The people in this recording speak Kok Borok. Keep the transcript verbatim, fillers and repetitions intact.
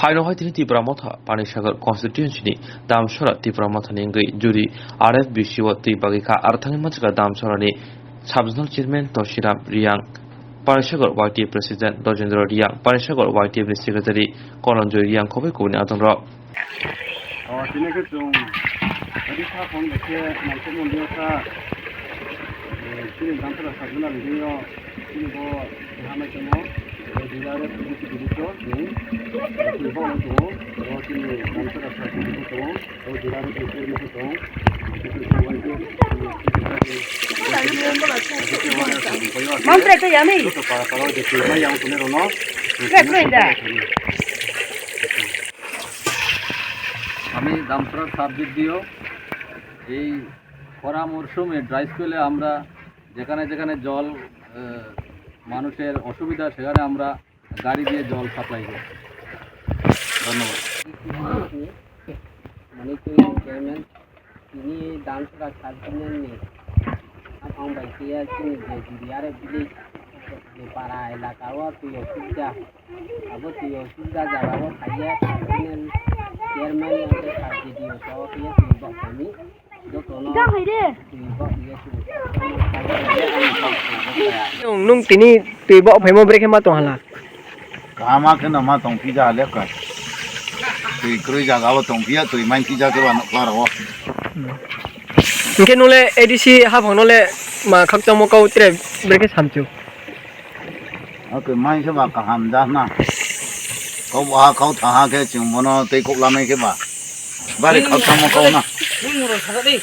Haino hai tini Tipra Motha Panisagar constituency ni Damsara Tipra Motha ni wngwi juri R F B C o twi bagwi kha. Ar thangwi manjakha Damsara ni Sub Zonal Chairman Toshiram Riyang, Panisagar Y T F President Rajendra Riyang, Panisagar Y T F ni Secretary Kononjoy Riyang, khobai kubuni adongrok. O, tini khe chwng, adi sa phone bai khe nangkukmani sa, eh, chini Damsara Sub Zonal ni o, chini bo hamai tongmo, eh, jila re, chini chini chini chini, eh, chini bo nang tongo, o, chini Damsara Sub Zonal ni tongo, o, jila re, chini chini chini tongo. Mantri to yami. Joto para para o je chini yang tongni rono, Kre kre da. আমি Damchhara sub BDO. এই খরা মরশুমে ড্রাই স্পেলে আমরা যেখানে যেখানে জল, আহ, মানুষের অসুবিধা, সেখানে আমরা গাড়ি দিয়ে জল সাপ্লাই করি। ধন্যবাদ। Monitor chairman, tini Damsara sub zonal ni aphang bai khe chini je juriare village je para elaka o twi o subida, abo twi o subida jaga o phaiya sub zonal chairman ya khe sub B D O to khe twi bo kami. Jang hai de. Nung, nung tini twi bo phaimo brekhe ma tong hala. Kama khe no ma tong pija le ka. Twi kroi jaga o tong pija, twi man pija khe ba nokla ro. Hingke nule A D C haphang nule ma khakchangmo kau tre brekhe samchu. Oke, mai khe ba kaham da na. Kau ba kau thaha khe chwng bono tei kok lamai khe ba. Bari khakchangmo kau na. Nung moro saga de.